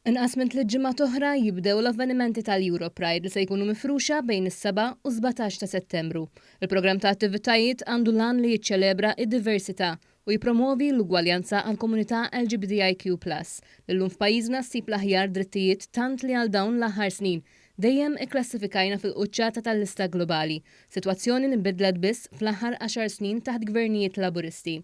Inqas minn 3 ġimgħat oħra jibdew l-avvenimenti tal-Europride li se jkunu mifruxa bejn is-7 u 17 ta' Settembru. Il-programm ta' attivitajiet għandu l-għan li jiċċelebra id-diversità u jipromovi l-ugwaljanza għall-komunità LGBTIQ+. Illum f'pajjiżna ssib l-aħjar drittijiet tant li għal dawn l-aħħar snin dejjem ikklassifikajna fil-quċċata tal-lista globali, sitwazzjoni li nbidlet biss fl-aħħar 10 snin taħt gvernijiet Laburisti.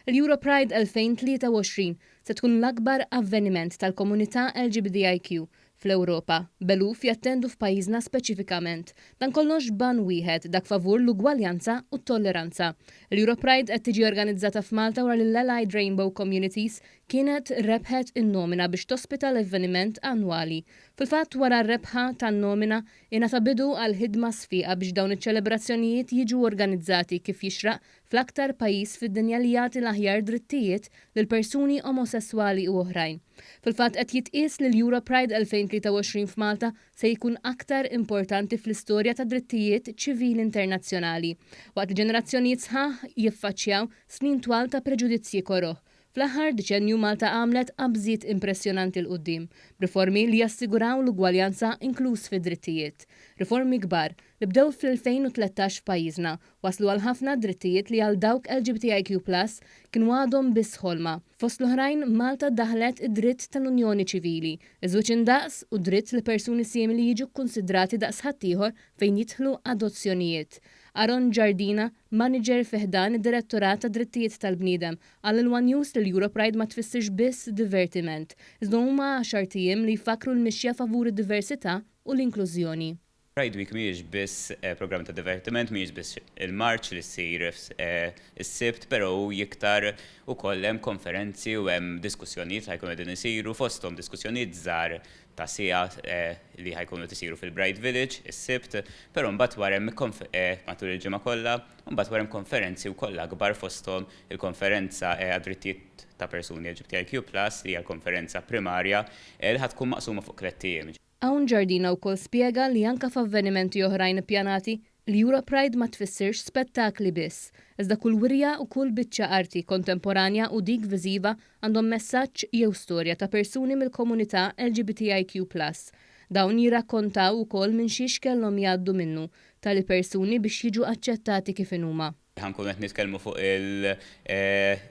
Il-Europride 2023 se tkun l-akbar avveniment tal-komunità LGBTIQ fl-Ewropa, b'eluf jattendu f'pajjiżna speċifikament. Dan kollox b'għan wieħed, dak favur l-ugwaljanza u t-tolleranza. L-Europride qed tiġi organizzata f'Malta wara li l-Allied Rainbow Communities kienet rebħet in-nomina biex tospita l-avveniment annwali. Fil-fatt, wara r-rebħa tan-nomina ingħata bidu għal ħidma sfiqa biex dawn iċ-ċelebrazzjonijiet jiġu organizzati kif jixraq fl-aktar pajjiż fid-dinja li jagħti l-aħjar drittijiet lil persuni omosessuali u oħrajn. Fil-fatt, qed jitqies li l-Europride 2023 f'Malta se jkun aktar importanti fl-istorja ta' drittijiet ċivili internazzjonali, waqt li ġenerazzjonijiet sħaħ jiffaċċjaw snin twal ta' preġudizzji koroh. Fl-aħħar diċenju Malta għamlet qabżiet impressjonanti 'l quddiem, riformi li jassiguraw l-ugwaljanza, inkluż fid-drittijiet. Riformi kbar li bdew fl-2013 f'pajjiżna waslu għal ħafna drittijiet li għal dawk LGBTIQ+ kienu għadhom biss ħolma. Fost l-oħrajn, Malta daħlet id-dritt tal-Unjoni Ċivili, iż-żwieġ indaqs u dritt li persuni simili jiġu kkonsidrati daqs ħaddieħor fejn jidħlu adozzjonijiet. Aaron Giardina, manager fi ħdan id-Direttorat ta' Drittijiet tal-Bniedem, qal lil One News li l-Europride ma tfissirx biss divertiment, iżda huma 10 ijiem li jfakru l-mixja favur id-diversità u l-inklużjoni. Pride Week mhijiex biss programm ta' divertiment, mhijiex biss il-marċ li ssir is-Sibt, però iktar ukoll hemm konferenzi u hemm diskussjonijiet ħa jkunu qegħdin isiru, fosthom diskussjonijiet żgħar ta' siegħa li ħa jkunu isiru fil-Bright Village is-Sibt, però mbagħad wara hemm matul il-ġimgħa kollha, mbagħad wara hemm konferenzi wkoll akbar, fosthom il-konferenza għad-drittijiet ta' persuni LGBTIQ+, li hija l-konferenza primarja li ħa tkun maqsuma fuq 3 ijiem. Hawn Giardina wkoll spjega li anka f'avvenimenti oħrajn ippjanati, l-Europride ma tfissirx spettakli biss, iżda kull wirja u kull biċċa arti kontemporanja u dik viżiva għandhom messaġġ jew storja ta' persuni mill-komunità LGBTIQ+. Dawn jirrakkontaw ukoll minn xiex kellhom jgħaddu minnu tali persuni biex jiġu aċċettati kif inhuma. Ħa nkunu qed nitkellmu fuq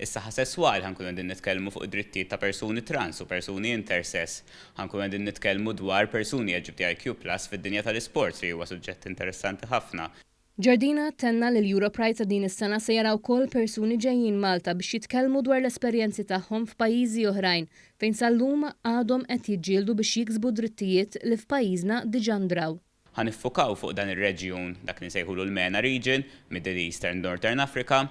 is-saħħa sesswali, ħa nkunu qegħdin nitkellmu fuq id-drittijiet ta' persuni trans u persuni intersex, ħa nkunu qegħdin nitkellmu dwar persuni LGBTIQ+ fid-dinja tal-isport, li huwa suġġett interessanti ħafna. Giardina tenna li l-Europride ta' din is-sena se jaraw ukoll persuni ġejjin Malta biex jitkellmu dwar l-esperjenzi tagħhom f'pajjiżi oħrajn fejn sal-lum għadhom qed jiġġieldu biex jiksbu drittijiet li f'pajjiżna diġà ndraw. Ħa niffukaw fuq dan ir-reġjun, dak li nsejħulu l-MENA region, Middle East and Northern Africa,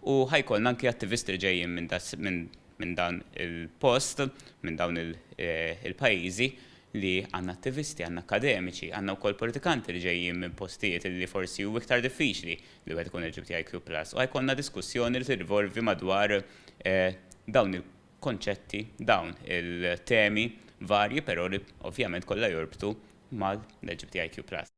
u ħa jkollna anki attivisti li ġejjin minn dan il-post, minn dawn il-pajjiżi, li għandna attivisti, għandna akademiċi, għandna wkoll politikanti li ġejjin minn postijiet li forsi hu iktar diffiċli li wieħed ikun LGBTIQ+. U ħa jkollna diskussjoni li tirrivolvi madwar dawn il-konċetti, dawn il-temi varji, però li ovvjament kollha jorbtu mal-LGBTIQ+.